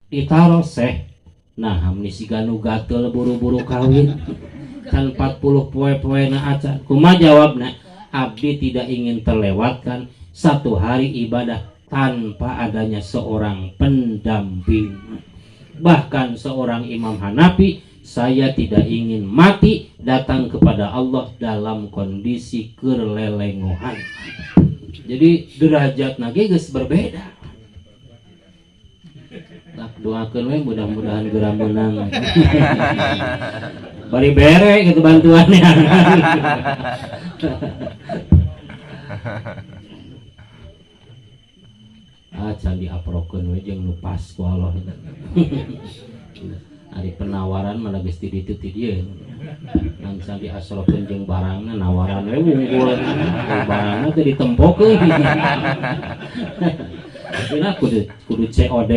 Ditaros seh. Nah, meni siga nu gatel buru-buru kawin. Can 40 poe-poena acan. Kumaha jawabna? Abdi tidak ingin terlewatkan satu hari ibadah tanpa adanya seorang pendamping. Bahkan seorang Imam Hanafi, saya tidak ingin mati datang kepada Allah dalam kondisi kerlelengohan. Jadi derajat nage geus berbeda. Tak doakeun we mudah-mudahan geura meunang. Bari bere gitu bantuannya. Ah, can diaprokeun we jeung nu pas ku Allah. Ari penawaran mah geus ti ditu ti dieu. Ngan can diasrokeun jeung barangna nawaran we wungkul. Barangna teh ditempokeun. Kira kudu COD.